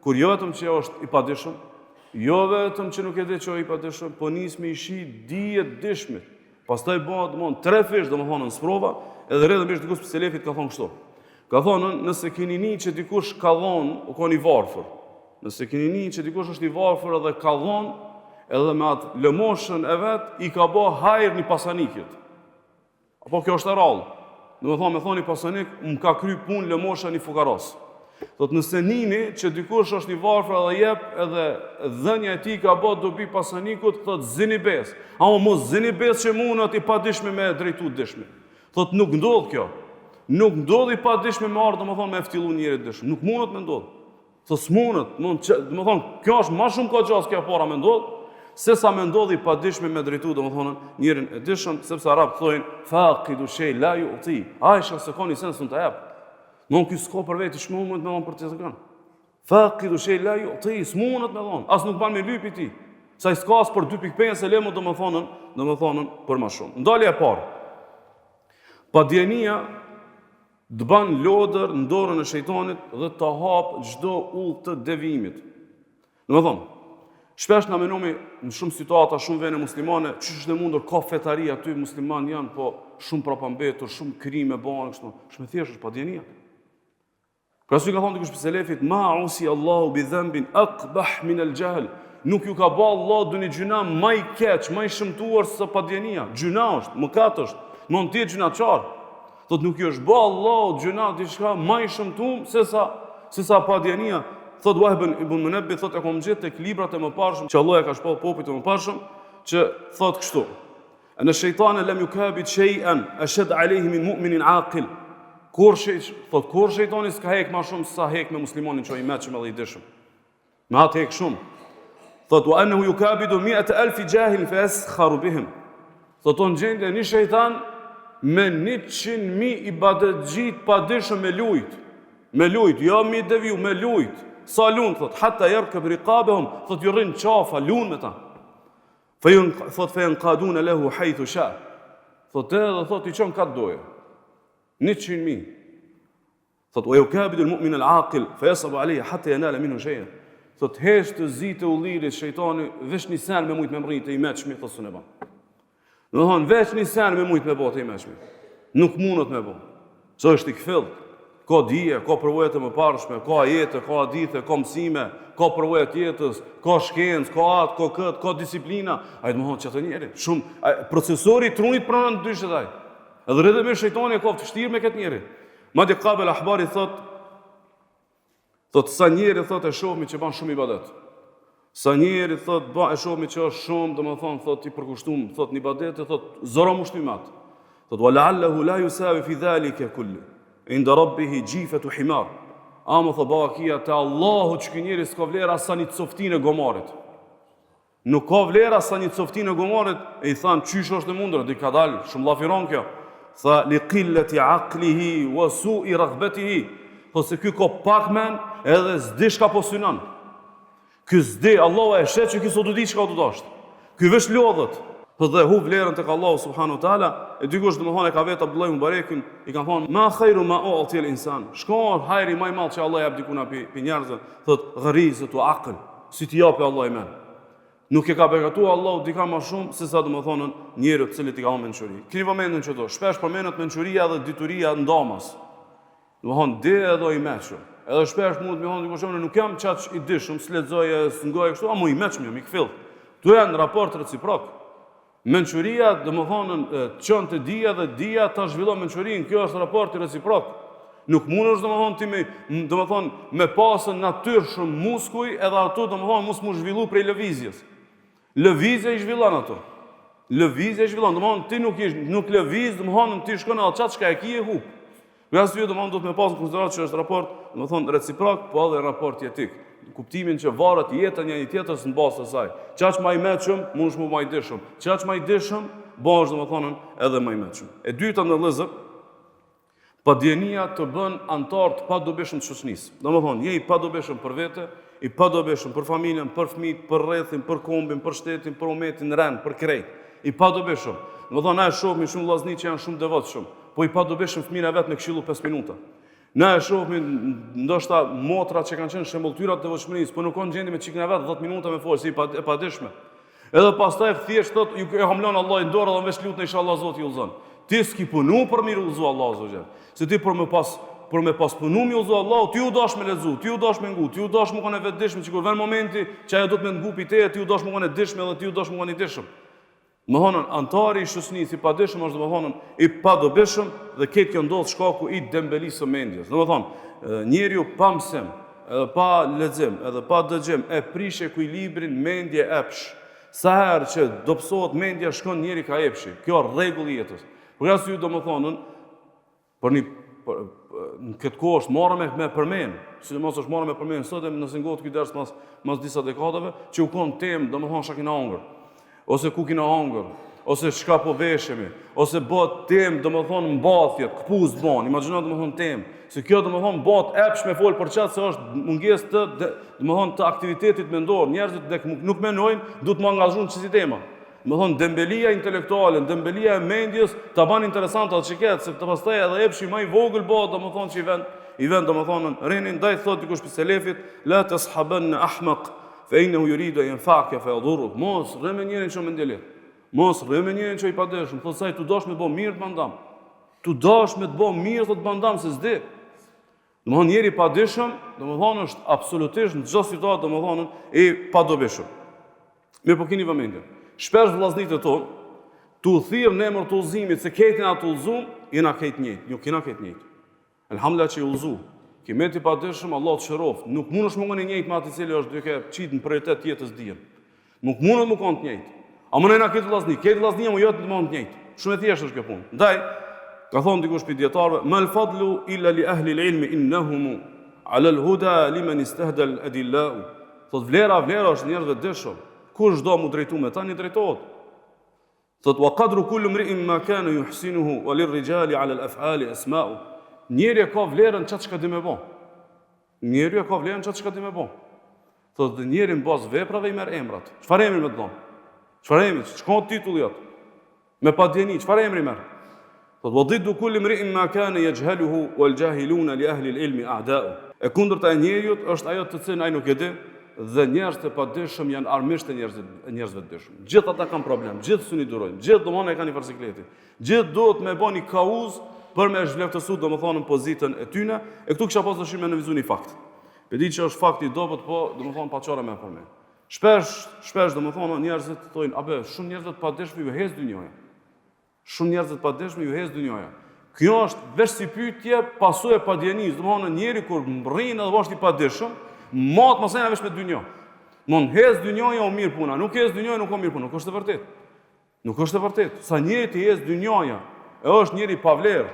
kur jo vetëm që është i padijshëm, jo vetëm që nuk e di që është i padijshëm, po nis me i shi dijet dijshmit. Pastaj bëhet domthon trefish domethënë në sprova, edhe rrjedhimisht dikush prej selefit ka thonë kështu. Ka thonë nëse keni ni që dikush ka dhonë, u kon i varfër. Nëse keni ni që dikush është i varfër edhe ka dhonë, edhe me atë lëmoshën e vet i ka bë hajr një pasanikit. Apo kjo është e rrallë. Domethonë, me thonë një pasanik, më ka kry punë lëmosha një fukaros. Thot nëse nini që dikush është i varfër edhe jep edhe dhënia e tij ka bë dobi pasanikut, thot zini besë. Ama mos zini besë që mundet i padijshmi me drejtu dijshmin. Thot nuk ndodh kjo. Nuk ndodh i padijshmi me ardhë, domethonë me ftillu njeri të dijshëm. Nuk mundet me ndodh. Thot s'mundet, mund që, domethonë, kjo është ma shumë ka gjasë kjo e para me ndodh, se sa me ndodh i padijshmi me drejtu, domethonë, njerin e dijshëm, sepse arabët thojnë, fakidu shej la ju'ti, ai që s'e ka një sen s'un ta jep. Domethënë, ky s'ka për veti, s'mundet me dhonë për tjetërkën. Fakidu shej la ju'ti, s'mundet me dhonë, as nuk ban me lyp pi tij. Se ai s'ka as për 2.5 e le mo, domethonë, domethonë, për ma shumë. Ndalja e parë, padijenia Të ban lodër në dorën e shejtanit dhe të hap çdo udhë të devijimit. Domethonë, shpesh na menomi në shumë situata, shumë vene muslimane, qysh është e mundur, ka fetari aty, musliman janë, po shumë prapambetur, shumë krime bëhen, kështu. Shumë e thjeshtë është padijenia. Pra si ka thonë dikush prej selefit, ma usi Allahu bi dhembin akbah min el xhehl, nuk ju ka ba Allah ndonjë gjynah ma i keq, ma i shëmtuar se padijenia. Gjynah është, mëkat është, mund të jetë gjynahqar. Thot nuk ju është ba Allah gjynah diçka ma i shëmtuar se sa se sa padijenia. Thot Wahb ibn Munebbih, thot e kom gjetë tek librat e mëparshëm që Allah e ka shpall popujt e mëparshëm, që thot kështu. Enne shejtane lem jukabid shej'en, eshed alejhi min mu'minin aqil. Kur shej, thot, kur shejtani s'ka hek ma shumë sa hek me muslimanin që i meçëm edhe i dijshëm. Me atë hek shumë. Thot, wa ennehu jukabidu miete elfi xhahil fe jeskharu bihim. Thot, o në gjendje një shejtan me 100.000 ibadetxhi t'padijshëm me lujt. Me lujt, jo mi deviju, me lujt. Sa lun, thot, hatta jerkeb rikabehum, thot, ju rrin qafa, lun me ta. Fejun, thot fejenkadune lehu hajthu sha. Thot edhe thot i çon ka të doje. 100.000. Thot wa yukabidul mu'min al-aqil fa yasabu alayhi hatta yanala minhu shay'an. Thot heq të zi të ullirit shejtani veç një sen me mujt me mrri te i meçmi, thot s'un e ban. Domethonë, veç një sen me mujt me bo te i meçmi. Nuk mundet me bo. Se është i kthjellt. Ka dije, ka përvoja të mëparshme, ka ajete, ka hadithe, ka mësime, ka përvoja të jetës, ka shkencë, ka atë, ka këtë, ka disiplina. Ai domethonë qatë njeri. Shumë, ai, procesori i trunit pranon ndryshe ai. Edhe rrjedhimisht shejtani e ka të vështirë me këtë njeri. Madje Kabel Ahbari thot, Thot sa njeri thot e shohmi që ban shumë ibadet. Sa njeri thot ba e shohmi që është shumë, domethënë thot i përkushtum, thot në ibadet, thot zor m'u shty me atë. Thot wa la'allahu la yusawi fi dhalika kulli. Inda rabbih jifatu himar. Ama thot bavakia te Allahu që ky njeri s'ka vlerë as sa një coftinë e gomarit. Nuk ka vlerë as sa një coftinë e gomarit, e i thanë qysh është e mundur, di ka dalë, shumë llaf i ron kjo. Tha li qillati aqlihi wa su'i raghbatihi. Thotë se ky ka pak men, edhe s'di çka po synon. Ky s'di, Allahu e sheh që ky s'o tu di çka tu dashtë. Ky veç lodhet. Po dhe hup vlerën tek Allahu subhanahu wa taala, e dikush domethënë e ka vet Abdullah ibn Mubarekun, i kanë thonë ma khairu ma u'ti al-insan. Çka është hajri më i madh që Allah jep dikuna pi, pi njerëzve, thot gharizatu aql. Si t'i japi Allahu men. Nuk e ka begatu Allahu dika ma shumë se sa domethonë njeriu të cilit i ka dhënë mençuri. Kini vëmendjen që do, shpesh përmendet mençuria dhe dituria ndamas. Domethonë di edhe i meçëm. Edhe shpesh mund të më thonë dikush unë nuk jam qaq i dishëm, s'lexoj e s'ngoj kështu, amo i meçëm jam i kthjellt. Këto janë raport reciprok. Mençuria, domethonë, të çon te dija dhe dija ta zhvillon mençurinë, kjo është raporti reciprok. Nuk mundesh, domethonë, ti me, domethonë, me pasën natyrshëm muskuj edhe ato, domethonë, mos m'u zhvillu prej lëvizjes. Lëvizja i zhvillon ato. Lëvizja i zhvillon, domethonë, ti nuk, nuk lëviz, domethonë, ti shkon edhe qatë çka e ki e hup. Për arsye domethonë duhet me pasë në konsideratë që është raport, domethonë reciprok, po edhe raport jetik. Në kuptimin që varet jeta njani tjetrës në bazë të saj. Qaq ma i meçëm, mundesh m'u ma i dishëm. Qaq ma i dishëm, bëhesh domethonë edhe ma i meçëm. E dyta vëllezër, padijenia të bën anëtar të padobishëm të shoqënisë. Domethonë, je i padobishëm për vete, i padobishëm për familjen, për fëmijët, për rrethin, për kombin, për shtetin, për umetin, rend, për krejt. I padobishëm. Domethonë, na e shohim shumë vllazni që janë shumë devotshëm. Po i padobishëm fëmijën e vet me këshillu 5 minuta. Na e shohim ndoshta motra që kanë qenë shembulltyra të devotshmërisë, po nuk kanë gjendje me çikën e vet 10 minuta me fol si e padishme. Edhe pastaj thjesht thot ju e kam lënë Allahut në dorë dhe veç lutna inshallah Zoti ju udhzon. Ti s'ki punu për me udhzu Allahu azze ve xhel. Se ti për me pas për me pas punu me udhzu Allahu, ti u dash me lexu, ti u dash me ngu, ti u dash me kanë e vetëdijshëm që kur vjen momenti që ajo do të me ngu pi teje, ti u dash me kanë e dishme dhe ti u dash me kanë i dishëm. Domethonë, antari i shoqënisë i padishëm është domethonë i padobishëm dhe këtë kjo ndodh shkaku i dembelisë së mendjes. Domethonë, njeriu pa mësim, edhe pa lexim, edhe pa dëgjim, e prish ekuilibrin mendje epsh. Sa herë që dobësohet mendja, shkon njeri ka epshi. Kjo është rregull i jetës. Për këtë arsye domethonë, Për një për, në këtë kohë është marrë me me përmend, sidomos është marrë me përmend sot e nëse ngohet ky ders mas mas disa dekadave që u kon temë, domethonë çka kina hongër, ose ku kina hongër, ose çka po veshemi, ose bëhet temë, domethonë mbathjet, këpucët bon, imagjino domethonë temë, se kjo domethonë bëhet epsh me fol për qatë se është mungesë të domethonë të aktivitetit mendor, njerëzit dek nuk menojnë, duhet me angazhu në qësi tema. Domethonë, dembelia intelektuale, dembelia e mendjes, ta ban interesant atë që ketë, se të pastaj edhe epshi ma i vogël bëhet, domethonë që i ven, i ven, domethonë, renin, ndaj thot dikush prej selefit, la teshabenne ahmak, fe innehu juridu en jenfeake fe jedurruk, mos rri me njerin që mendjelehtë, mos rri me njerin që i padijshëm, thot se ai tu dash me bo mirë të ban dam, tu dash me të bo mirë, thot të ban dam, se s'di, Domethonë, njeri i padijshëm, domethonë, është absolutisht në çdo situatë, domethonë, i padobishëm. Mirëpo kini vëmendje. Shpesh vllaznit e tonë, tu thirrë në emër të udhëzimit, se krejt jena të udhëzum, jena krejt njëjtë, nuk jena krejt njëjtë. Elhamdulillah që je udhëzu. Ki met i padijshëm, Allah të shëroft. Nuk mundesh me konë i njëjtë me atë i cili është duke qitë në prioritet jetës dijen. Nuk mundet me konë të njëjtë. Ama ne jena krejt vllazni, krejt vllazni amo jo të të njëjtë. Shumë e thjeshtë është kjo punë. Ndaj, ka thonë dikush prej dijetarëve, mel fadlu illa li ehli l'ilmi innehumu, alel huda limen istehdel edillau. Thot vlera, vlera është njerëzve t'dijshëm. Kush do mu drejtu me ta, një drejtohet. Thot, wa kadru kulli mri'in ma kane juhsinuhu, wa lirrixhali alel ef'ali esmau. Njeri e ka vlerën qatë çka di me bo. Njeri e ka vlerën qatë çka di me bo. Thot, dhe njeri në bazë veprave i merr emrat. Çfarë emri me të dhonë? Çfarë emri? Çka titulli jot? Me padijeni, çfarë emri merr? Thot, wa diddu kulli mri'in ma kane jexhheluhu, wal xhahilune li ehli ilmi a'dau. E kundërta e njeriut është ajo të cilën ai nuk e di. dhe njerëzit e padijshëm janë armiqtë e njerëzit e njerëzve të dijshëm. Gjithë ata kanë problem, gjithë s'un i durojnë, gjithë domthonë e kanë një farë sikleti. Gjithë duhet me bo një kauzë për me zhvleftësu domethënë pozitën e tyne, e këtu kisha pas dëshirë me nënvizu një fakt. Pe di që është fakt i dobët, po domethënë pa çare me përmend. Shpesh, shpesh domethënë njerëzit thonë, abe, shumë njerëzve të padijshëm ju hec dynjaja. Shumë njerëzve të padijshëm ju hec dynjaja. Kjo është veç si pyetje pasojë e padijenisë, domethënë njeri kur mrrin edhe është i padijshëm, mat masena veç me dynja. Mon hec dynjaja o mirë puna, nuk hec dynjaja nuk o mirë puna, nuk është e vërtetë. Nuk është e vërtetë. Sa njeri t'i hec dynjaja, e është njeri pa vlerë.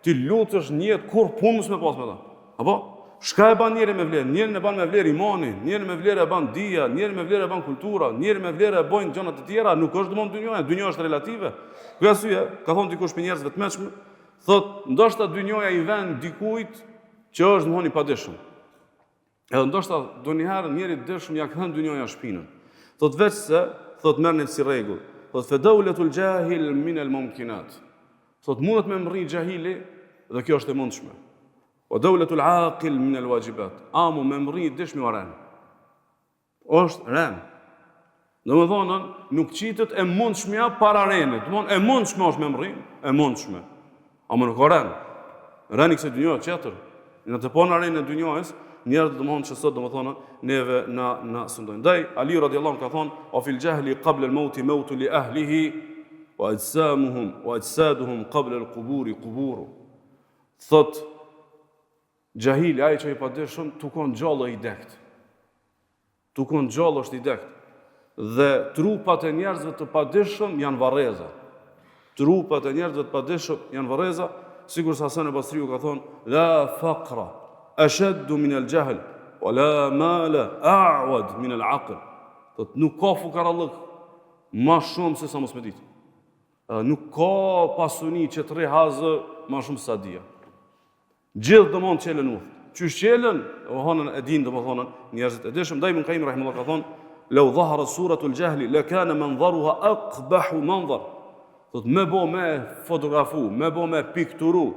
Ti lutesh në jetë kurrë punë mos me pas me ta. Apo? Çka e ban njerin me vlerë? Njerin e ban me vlerë imani, njerin me vlerë e ban dija, njerin me vlerë e ban kultura, njerin me vlerë e bojnë gjëra të tjera, nuk është domthon dynjaja, dynjaja është relative. Kjo arsye, ka thonë dikush prej njerëzve të mençëm, thotë ndoshta dynjaja i vjen dikujt që është domthon i padijshëm. Edhe ndoshta ndonjëherë njerit të dijshëm ja kthen dynjaja shpinën. Thotë veç se, thotë merrni si rregull. Thotë fe dauletul jahil min el mumkinat. Thotë mundet me mrri xhahili dhe kjo është e mundshme. Wa dawlatul aqil min al wajibat. Amo me mrri i dijshmi o ren. Është ren. Domethonë, nuk qitet e mundshmja para renit. Domethonë, e mundshme është me mrri, e mundshme. Amo nuk o ren. Reni kësaj dynjaje tjetër. Në të po në renin e dynjajës, njerëzit domethonë që sot domethonë neve na na sundojnë. Ndaj Ali radiallahu anhu ka thonë, "Wa fil jahli qabla al-maut mautun li ahlihi wa ajsamuhum wa ajsaduhum qabla al-quburi quburu." Thot, xhahili, ai që i padijshëm, tu kon gjallë i dekt. Tu kon gjallë është i dekt. Dhe trupat e njerëzve të padijshëm janë varreza. Trupat e njerëzve të padijshëm janë varreza, sikurse Hasan e Basriu ka thonë, la faqra, ashaddu min al jahl, wa la mala a'wad min al aql. Thot, nuk ka fukarallëk ma shumë se sa mos me ditë. Nuk ka pasuni që të rri hazër ma shumë se sa dija. Gjithë domethënë çelen udhë. Qysh çelen, domethënë e dinë domethënë njerëzit e dijshëm. Ndaj Ibn Kajim rahimullah ka thonë, "Lau dhahara suratul jahli la kana manzaruha aqbahu manzar." Thot me bo me fotografu, me bo me pikturu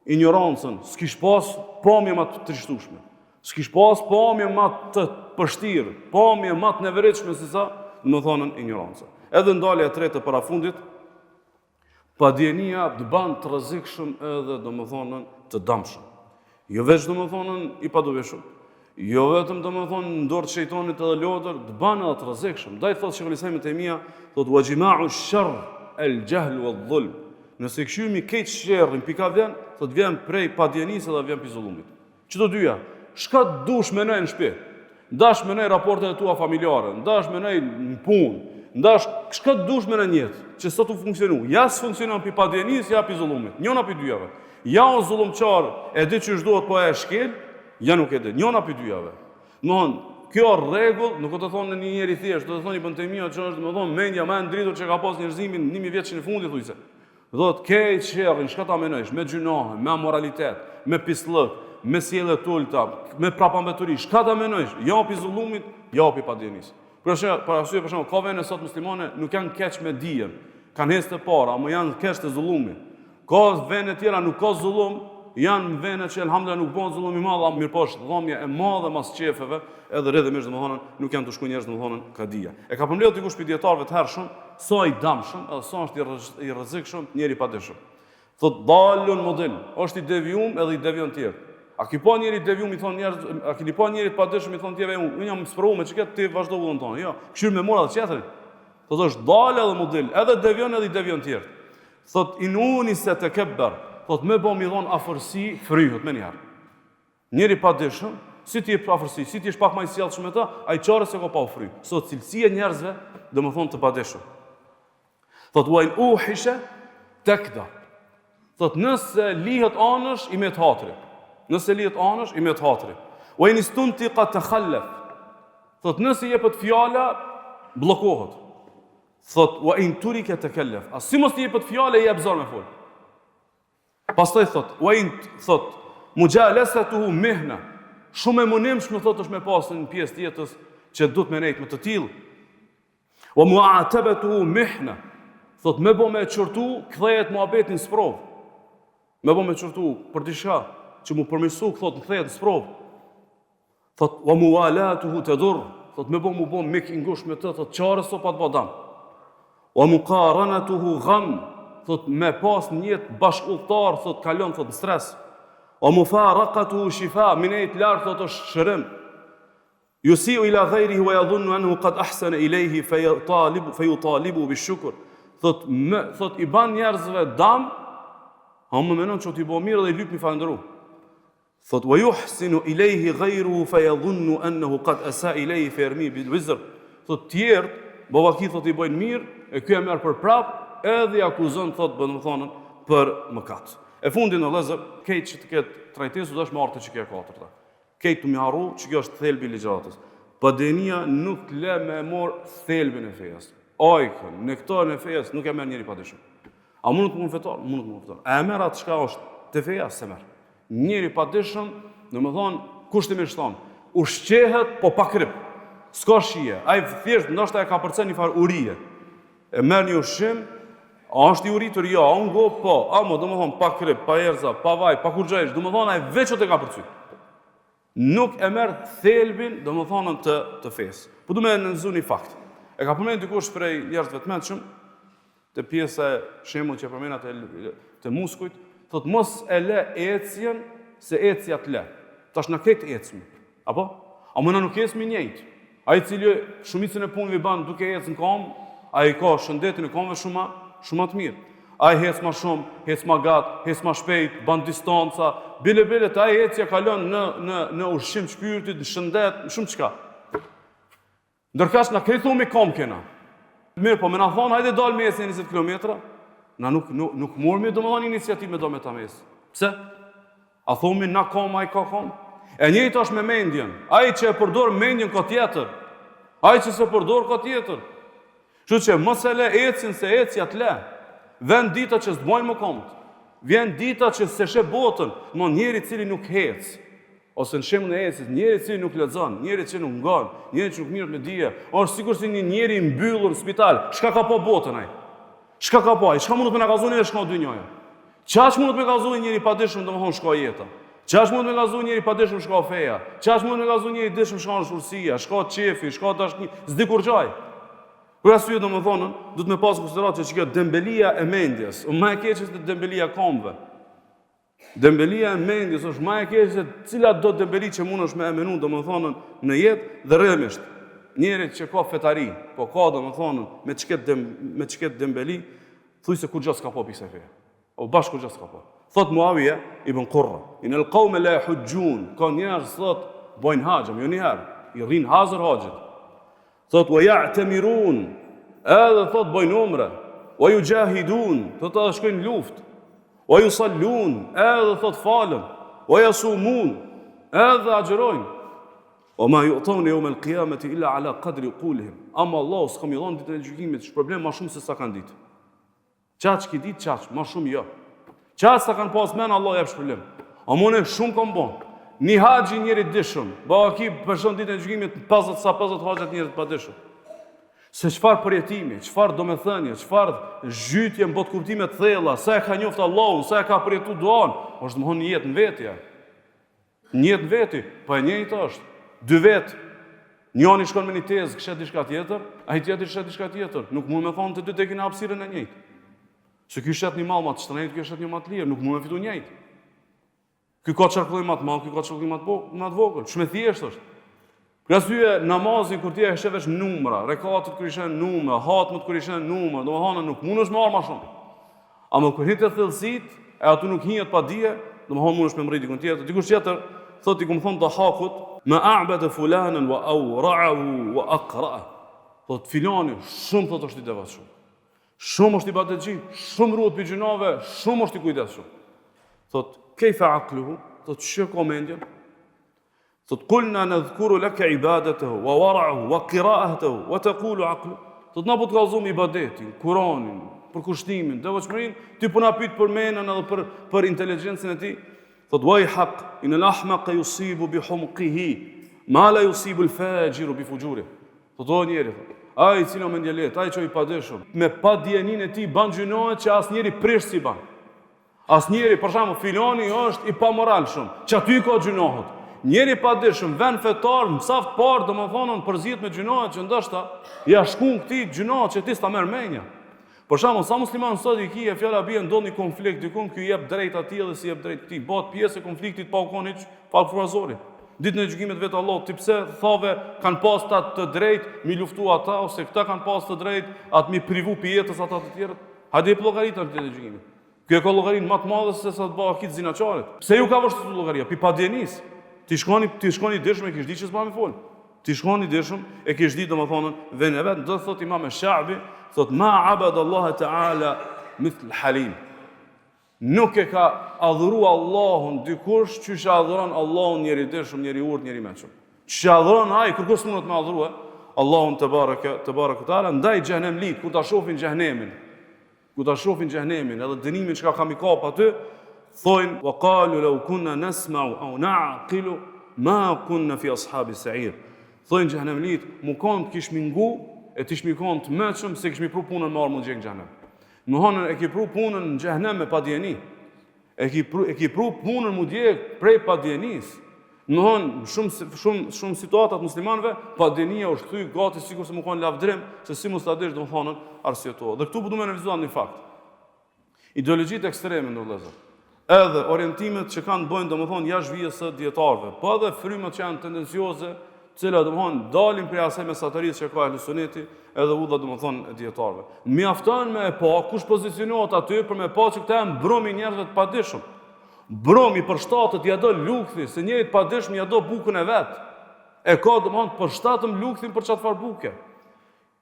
injorancën, s'kish pas pamje ma të trishtueshme. S'kish pas pamje ma të pështirë, pamje ma të neveritshme se sa, domethonë, injoranca. Edhe ndalja e tretë e parafundit, padijenia të ban të rrezikshëm edhe, domethonë, të damshëm. Jo veç, domethonë, i padobishëm, jo vetëm, domethonë, në dorë të shejtonit edhe lodër, të ban edhe të rrezikshëm. Ndaj, thotë Shejhul Islam Ibn Tejmija, thotë, wa xhimau sherr, el xhehlu ve dhulm. Nëse kqyrim krejt sherrin, pi ka vjen, thotë, vjen prej padijenisë edhe vjen prej zullumit. Qëto dyja, çka të dush menoj në shpi, n'dash menoj raportet e tua familjare, n'dash menoj në punë, n'dash çka të dush menoj në jetë, që sot tu funksionu, ja s'funksionon pi padijenisë, ja pi zullumit, njona pi dyjave. Ja o zullumqar, e di qysh duhet po e shkel, ja nuk e di, njona pi dyjave. Domethonë, kjo rregull, nuk o tu thonë një njeri thjesht, do të thonë Ibn Tejmija që është, domethonë, mendja ma e ndritur që ka pas njerëzimi në 1000 vjetëshin e fundit, thujse. Thotë, krejt sherrin, çka ta menojsh, me gjynahe, me amoralitet, me pisllëk, me sjellje të ulëta, me prapambeturi, çka ta menojsh, ja pi zullumit, ja pi padijenisë. Për arsye, për arsye për shembull, ka vende sot muslimane nuk janë keq me dijen, kanë hecë të para, ama janë keq te zullumi. Ka vende tjera nuk ka zullum, janë vende që elhamdulillah nuk bën zullum i madh, mirëpo është dhomje e madhe mas qefeve, edhe rrjedhimisht domethënë nuk janë tu shku njerëz domethënë ka dija. E ka përmbledhur dikush prej dijetarëve të hershëm, sa i damshëm edhe sa është i rrezikshëm njeri i padijshëm. Thot dalun mudil, është i devijum edhe i devijon tjerë. A ki pa njeri devijum i thon njerëz, a keni pa njeri të padijshëm i thon tjerëve unë unë jam sprovu me qëkët ti vazhdo udhën tonë. Jo, kqyr me marr edhe tjetrin. Thot është dal edhe mudil, edhe devijon edhe i devijon tjerë. Thot in unise tekebber, thot me bo mi dhon afërsi fryhet menjëherë. Njeri i padijshëm, si ti jep afërsi, si ti jesh pak ma i sjellshëm me të, ai çare s'e ka pa u fry. Sot cilësia e njerëzve, domethonë të padijshëm. Thot wa in uhishe tekda. Thot nëse lihet anësh i met hatri. Nëse lihet anësh i met hatri. Wa in istuntika tekhallef. Thot nëse jepet fjala bllokohet. Thot wa in turike tekellef. A si mos t'i jepet fjala i jep zor me fol. Pastaj thot, wa in thot, mujalasatuhu mihna. Shumë e munimshme thot është me pas në pjesë të jetës që duhet me nejt me të tillë. Wa mu'atabatuhu mihna. Thot me bo me qortu, kthehet muhabeti në sprovë. Me bo me qortu për diçka që mu përmirësu, thot kthehet në sprovë. Thot, wa muwalatuhu tadur, thot me bo mu bo mik i ngushtë me të, thot qare s'o pa të bo dam. Wa muqaranatuhu gham, thot me pas në jetë bashkudhëtar, thot kalon thot në stres. Wa mufaraqatuhu shifa, me nejt larg thot është shërim. Yusiu ila ghayrihi wa yadhunnu annahu qad ahsana ilayhi fa yutalibu fa yutalibu bishukr. Thot me thot i ban njerëzve dam, ama menon që t'i bo mirë dhe i lyp mi falënderu. Thotë, Wa yuhsinu ilejhi ghayruhu fa yadhunnu annahu qad asa ilejhi fa yarmihi bil wizr. Thotë, tjerët, bavaki thotë i bojnë mirë, e ky e merr për prap, edhe i akuzon thotë, domethënë, për mëkat. E fundit vëllezër, krejt që të ketë trajtesë, do është me ardhë te qikjo e katërta. Krejt të mi harru, që kjo është thelbi i ligjëratës. Padijenia nuk të le me mor thelbin e fejes. Ajkën, nektarin e fejes, nuk e merr njeri padijshëm. A mundet me kon fetar? Mundet me kon fetar. A e merr atë çka është te feja? S'e merr. Njeri padijshëm, domethonë, kushtimisht thonë, ushqehet, po pa krip. S'ka shije. Ai thjesht ndoshta e ka përcen një farë urije. E merr një ushqim, a është i uritur? Jo, a u ngop? Po. Amo, domethonë, pa krip, pa erza, pa vaj, pa kurgja hiç. Domethonë, ai veç e ka përcy. Nuk e merr thelbin, domethonë, të, të fesë. Po du me nënvizu një fakt. E ka përmend dikush prej njerëzve të mençëm, Te pjesa e shembullit që përmenda te, te muskujt, thot mos e le ecjen se ecja të le. Tash na krejt ecmi. Apo? Amo na nuk ecmi njëjtë. Ai i cili shumicën e punëve i ban duke ecë në kamë, ai ka shëndetin e kamëve shumë ma, shumë ma të mirë. Ai hec ma shumë, hec ma gat, hec ma shpejt, ban distanca, bile bile te ai ecja kalon në në në ushqim të shpirtit, në shëndet, në shumë çka. Ndërkaq na krejt thumi kom kena. Mirë, po me na thonë, hajde dal me ecë 20 km, na nuk, nuk, nuk mormi domethonë iniciativë me do me ta me ecë. Pse? A thumi na kom, ai ka kom? E njëjta është me mendjen. Ai që e përdor mendjen ka tjetër. Ai që s'e përdor ka tjetër. Kështu që mos e le ecjen se ecja të le. Vjen dita që s'të bojnë më komët. Vjen dita që s'e sheh botën, mo njeri cili nuk hec. Ose në shembullin e ecjes, njeri i cili nuk lexon, njeri që nuk ngon, njeri që nuk mirret me dije, është sikur si një njeri i mbyllur në spital. Çka ka pa botën ai? Çka ka pa ai? Çka mundet me na kallzu neve çka dynjaja? Qaq mundet me kallzu njeri i padijshëm, domethënë çka jeta. Qaq mundet me kallzu njeri i padijshëm çka feja. Qaq mundet me kallzu njeri i dijshëm çka është urtësia, çka qefi, çka dashni, s'di kurrgjë. Për arsye domethënë, duhet me pas konsideratë që kjo dembelia e mendjes, o më e keqe se dembelia e komëve. Dembelia e mendjes është ma e keqe se cila do dembeli që mundesh me e menu, domethonë, në jetë dhe rrjedhimisht. Njeri që ka fetari, po ka, domethonë, me qëket, dem, me qëket dembeli, thuj se kurgjo s'ka pa pi ksaj feje. O bash kurgjo s'ka pa. Thot Muavije ibn Kurra, inel kaume le jehuxhxhun, ka njerëz, thot, bojnë haxh, jo njëherë, i rrinë hazër haxhit. Thot wa ya'tamirun, edhe thot bojnë umre, wa yujahidun, thot edhe shkojnë luftë, wa yusallun, edhe thot falen, wa yasumun, edhe agjërojnë. Wa ma yu'tawna yawm al-qiyamati illa ala qadri uqulihim. Ama Allahu s'ka me i dhënë ditën e gjykimit shpërblim ma shumë se sa kanë ditë. Qaq ki ditë, qaq, ma shumë jo. Qaq sa kanë pas men, Allah jep shpërblim. Amo unë shumë kom bon. Një haxh i njerit dijshëm, baki peshon ditën e gjykimit 50 sa 50 haxhet njerit padijshëm. Se çfarë përjetimi, çfarë domethënie, çfarë zhytje në botëkuptime të thella, sa e ka njoftë Allahun, sa e ka përjetu duan, është domethonë një jetë në vetje. Një jetë në veti, po e njëjta është. Dy vetë. Njani shkon me një tezë, sheh diçka tjetër, ai tjetri sheh diçka tjetër. Nuk mund me thonë të dy të kena hapësirën e njëjtë. Se ky shet një mall më të shtrenjtë, ky shet një më të lirë, nuk mund me fitu njëjtë. Ky ka qarkullim më të madh, ky ka qarkullim më të më të vogël. Shumë e thjeshtë është. Për arsye namazin kur ti e sheh veç numra, rekatet kur i sheh numra, hatmet kur i sheh numra, domethënë nuk mundesh me marr më shumë. Ama kur hin te thellësitë, e aty nuk hihet pa dije, domethënë mundesh me mrri dikun tjetër. Dikush tjetër thotë i kum thon Dahakut, ma a'bada fulanan wa awra'ahu wa aqra'a. Thotë filani shumë thotë është i devotshëm. Shumë është ibadetxhi, shumë ruhet prej gjynaheve, shumë është i kujdesshëm. Thotë kejfa aqluhu, thotë çka ka mendjen? Thot kulna nadhkuru laka ibadatahu wa wara'ahu wa qira'atahu wa taqulu aqlu. Thot na po të kallzojmë ibadetin, Kur'anin, përkushtimin, devotshmërinë, ti po na pyet për menën edhe për për inteligjencën e tij. Thot wayhak in al ahmaq yusibu bi humqihi ma la yusibu al fajiru bi fujurihi. Thot o njeri, thot, ai i cili o mendjelehtë, ai që o i padijshëm, me padijeninë e tij ban gjynahe që asnjeri prishës s'i ban. Asnjeri, për shembull, filani është i pamoralshëm, që aty ka gjynahet. Njeri i padijshëm, vend fetar, në saf të parë, domethonë, përzihet me gjynahet që ndoshta, ja shkun këtij gjynahet që ti s'ta merr menja. Për shembull, sa musliman sot i ki e fjala bie ndodh një konflikt dikun, ky jep drejt atij dhe s'i jep drejt këtij. Bëhet pjesë e konfliktit pa u kon hiç, pa u zori. Ditën e gjykimit vet Allah, ti pse thave kanë pas ta të drejt mi luftu ata ose këta kanë pas të drejt atë mi privu pi jetës ata të tjerët? Hajde jep llogari tani ditën e gjykimit. Ky e ka llogarinë më të madhe se sa të bëha kit zinaqarit. Pse ju ka vështirë llogaria? Pi padijenisë. Ti shkoni, ti shkoni dishëm e kish ditë që s'ba me fol. Ti shkoni dishëm e kish ditë domethënë vendin e vet, do thot Imam Shabi, thot ma abad Allah Teala mithl Halim. Nuk e ka adhuru Allahun dikush qysh e adhuron Allahun njeri i dishëm, njeri i urtë, njeri i mençëm. Qysh e adhuron ai, kërkush s'mundet me adhuru Allahun tebareke, tebareke teala, ndaj xhehenemlit, kur ta shohin xhehenemin, Kur ta shohin xhehenemin edhe dënimin çka ka mi kap aty, thojnë wa qalu law kunna nasma'u aw na'qilu ma kunna fi ashabi sa'ir. Thojnë xhehenemlit, mu kon të kishmi ngu e të ishmi kon të meçëm s'e kishmi pru punën me ardh mu djeg në xhehenem. Domethonë e ki pru punën në xhehenem me padijeni. E ki pru, e ki pru punën mu djeg prej padijenisë. Domethonë, shumë, shumë, shumë situata të muslimanëve, padijenia është kthy gati sikurse mu konë lavdrim, se si mos ta dish, domethonë, arsyetohet. Dhe këtu po du me nënvizu një fakt. Ideologjitë ekstreme, të nderuar vëllezër, edhe orientimet që kanë të bëjnë, domethonë, jashtë vijës së dijetarëve, po edhe frymët që janë tendencioze, të cilat, domethonë, dalin prej asaj mesatarisë që ka ehli suneti, edhe udha, domethonë, e dijetarëve. Mjafton me e pa, kush pozicionohet aty, për me pa që këta janë brumë i njerëzve të padijshëm. Brumë i përshtatet, ja do lukthi, se njerit të padijshëm ja do bukën e vet. E ka, domethonë, të përshtatëm lukthin për qatë farë buke.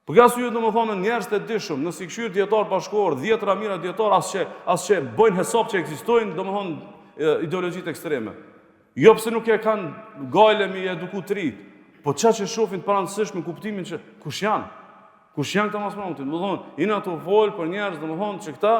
Për këtë arsye, domethonë, njerëz të dijshëm, nëse i kqyr dijetarët bashkëkohorë, dhjetëra mijëra dijetarë, as që, as që bëjnë hesap që ekzistojnë, domethonë, ideologjitë ekstreme. Jo pse nuk e kanë gajle mi eduku të rijtë, po qa që shofin të parëndësishme në kuptimin që kush janë, Kush janë këta mas pramti? Domethonë, jena tu folë për njerëz, domethonë, që këta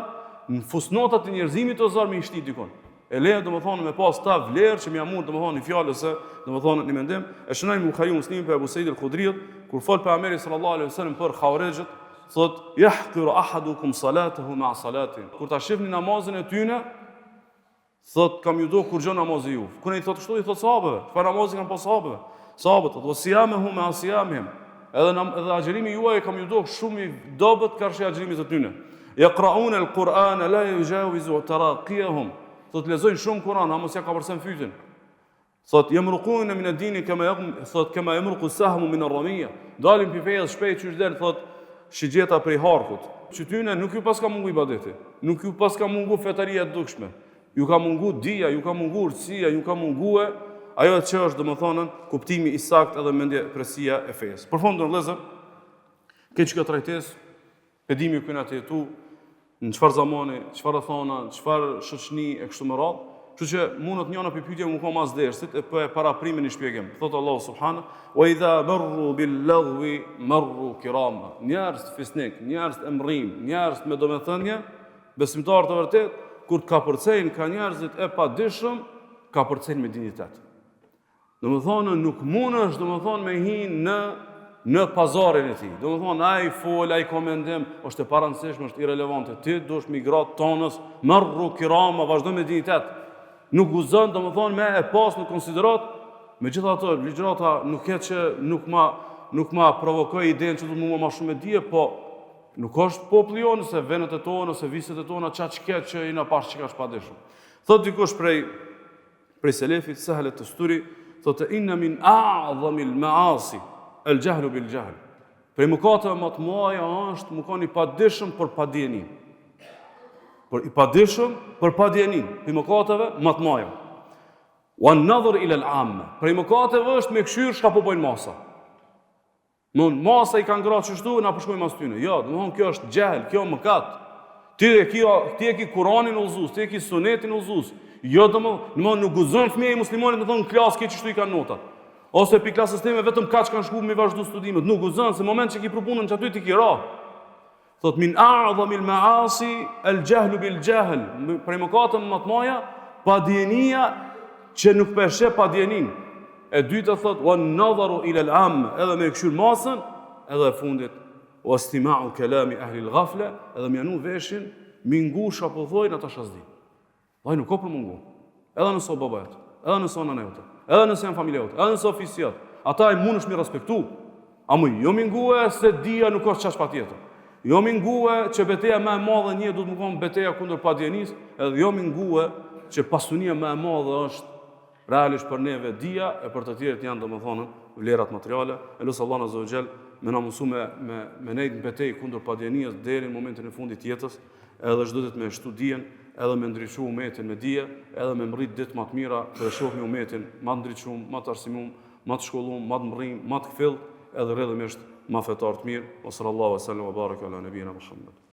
në fusnotat e njerëzimit të zor me i shti dikun. E leja, domethonë, me pas ta vlerë që m'ja murë, domethonë, një fjalë ose, domethonë, një mendim. E shënojnë Buhariu Muslimi prej Ebu Seid el-Hudriut, kur fol pejgamberi sallallahu alaihi wasallam për havarixhët, thot, jahkiru ahadukum salatehu mea salatihim. Kur ta shifni namazin e tyne, Thot, ka m'ju dok kurgjo namazi juv. Kur i thot kështu, i thot sahabeve. Çfarë namazi kanë pas sahabeve? Sahabët, thot, wa sijamehu mea sijamihim. Edhe, nam, edhe agjërimi juaj ka m'ju dok shumë i dobët karshi agjërimit të tyne. Jakraune el Kur'an, la juxhavizu terakijehum. Thot, lexojnë shumë Kur'an, ama s'ja kapërcen fytin. Thot, jemrukune min ed-dini, kema, thot, kema jemruku sehmu min er-ramija. Dalin pi fejës shpejt qysh del, thot, shigjeta prej harkut. Qëtyne nuk ju paska mungu ibadeti, nuk ju paska mungu fetaria e dukshme. Ju ka mungu dija, ju ka mungu urtësia, ju ka mungue ajo që është, domethonë, kuptimi i saktë edhe mendjepresia e fejës. Për fund, vëllezër, këtë që kjo trajtesë, E dimi ku jena tu jetu, në çfarë zamani, çfarë rrethana, çfarë shoqni e kështu me radhë. Kështu që mundet njëna prej pyetjeve mu kon mas dersit e po e paraprijmë një shpjegim. Thotë Allahu subhanahu wa idha marru bil lagwi marru kirama. Njerëz fisnik, njerëz të mrrim, njerëz me domethënie, besimtarë të vërtetë, kur të kapërcejnë ka njerëzit e padijshëm, kapërcejnë me dinjitet. Domethonë, nuk mundesh, domethonë, me hi në, në pazarin e tij. Domethonë, ai fol, ai ka mendim, është e parëndësishme, është irrelevante. Ti duhesh mi gradë tonës, merru kirama, vazhdo me dinjitet. Nuk guxon, domethonë, me e pas në konsideratë, megjithatë, ligjërata nuk e që nuk ma, nuk ma provokoi idenë që du të më ma shumë me dije, po nuk është populli jonë, ose venet e tona, ose viset e tona, qaq keq që i na pash që ka shpadishëm. Thot dikush prej Prej selefit Sehl et-Tusturi thotë inna min a'zami al-ma'asi al-jahlu bil jahl. Prej mëkateve më të mëdha është mu kon i padijshëm për padijeninë. Për i padijshëm për padijeninë, prej mëkateve më të mëdha. Wa an-nadhar ila al-amma. Prej mëkateve është me kqyr çka po bojnë masa. Domthon masa i kanë gratë qështu, na po shkojmë mas tyne. Jo, domthon kjo është xhehl, kjo mëkat. Ti e ki ti e ki Kur'anin udhëzues, ti e ki Sunetin udhëzues. Jo domthon, domthon nuk guxon fëmija i muslimanit me thon n'klasë ke qështu i kanë notat. Ose pi klasës teme vetëm kaq kanë shku mi vazhdu studimet. Nuk guxon se moment që ki pru punën qaty ti ki ra. Thot min a'zamil ma'asi al jahlu bil jahl, prej mëkateve më të mëdha, padijenia që nuk po e sheh padijeninë. E dyta thot wa nadharu ila al am, edhe me kqyr masën, edhe e fundit wa istima'u kalami ahli al ghafla, edhe me ja nu veshin, mi ngu çka po thojnë ata çka s'din. Vllai nuk ka për me ngu. Edhe nëse o baba jot, edhe nëse o nana jote. Edhe nëse janë familja jote, edhe nëse fisi jot, ata i mundesh mi respektu. Ama jo mi ngue se dija nuk është qaq patjetër. Jo mi ngue që beteja më e madhe një duhet me konë beteja kundër padijenisë, edhe jo mi ngue që pasunia më e madhe është realisht për neve dija e për të tjerët janë domethënë vlerat materiale. E lus Allahun azza wa xhel me na mundsu me me me nejt në betejë kundër padijenisë deri në momentin e fundit të jetës, edhe çdo ditë me shtu dijen, edhe me ndriçu umetin me dije, edhe me mrrit ditë ma të mira, të e shohmi umetin ma të ndriçum, ma të arsimum, ma të shkollum, ma të mrrim, ma të kthjellt, edhe rrjedhimisht ma fetar të mirë. Wa sallallahu wa sallam wa baraka ala nabina Muhammad.